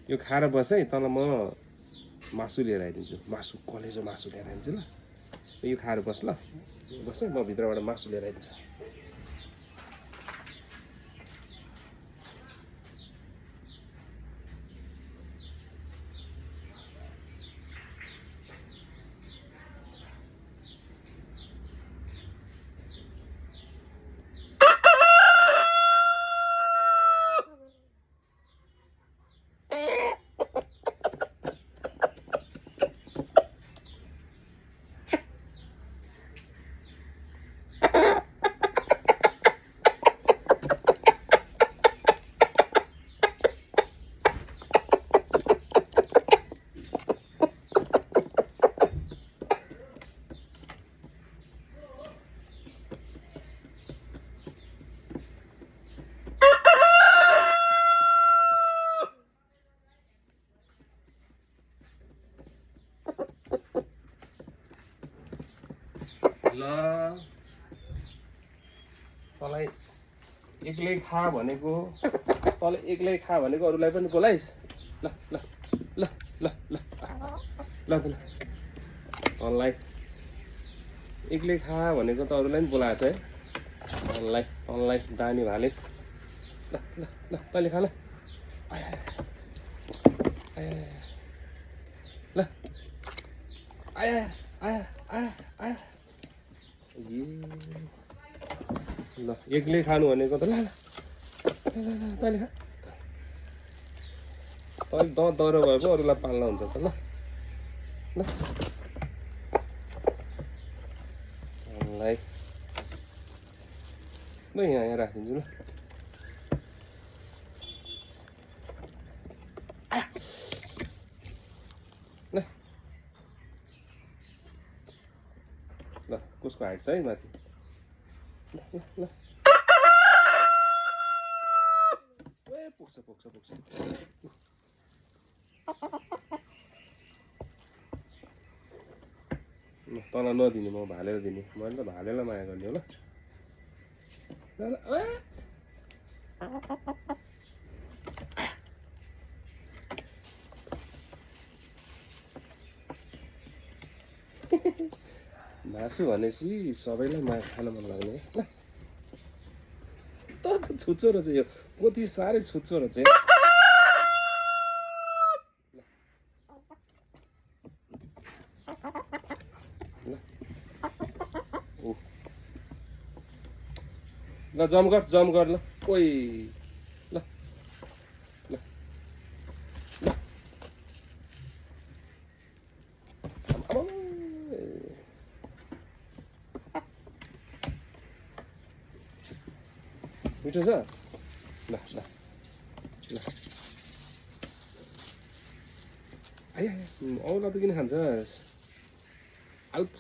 यो खाएर बस है, तँलाई म मासु लिएर आइदिन्छु। मासु, कलेजो मासु लिएर आइदिन्छु ल। यो खाएर बस ल, बस है, म भित्रबाट मासु लिएर आइदिन्छु। ल, तँलाई एक्लै खा भनेको, तँलाई एक्लै खा भनेको, अरूलाई पनि बोलाइस्। ल ल ल ल ल ल ल, तँलाई एक्लै खा भनेको त अरूलाई पनि बोलाएको छ है। तँलाई दानी भाले। ल ल ल, तैँले खा ल। ल, आया आया आया आया। ल, एक्लै खानु भनेको त। ल ल ल ल, तैँले खा। तैँले दह्रो भए पो अरूलाई पाल्न हुन्छ त। ल ल, तँलाई ल यहाँ राखिदिन्छु ल। ल ल, कसको हाइट छ है माथि। ल ल ल, ए पुग्छ पुग्छ पुग्छ। ल, तँलाई नदिने, म भालेर दिने। मैले त भालेलाई माया गर्ने हो। ल ल ल, मासु भनेपछि सबैलाई माया खान मन लाग्ने। ल, त छुच्चो रहेछ यो पोथी, साह्रै छुच्चो रहेछ। ल जम्प गर ल। ओइ ल ल ल, मिठो छ। ल ल ल, आइया, औला त किन खान्छस्? आउट।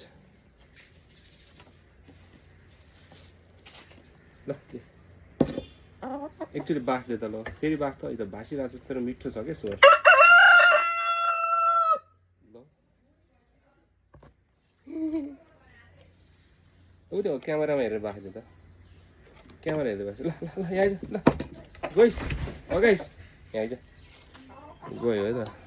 ल, एकचोटि बास दे त। ल फेरि बास त, त भाँसिरहेको छ। तेरो मिठो छ क्या स्वर। ल, उता क्यामेरामा हेरेर बास दे त। क्यामेरा हेर्दै बास। ल ल ल, यहाँ आइज। ल गइस्, अगाइस्, यहाँ आइज। गयो है त।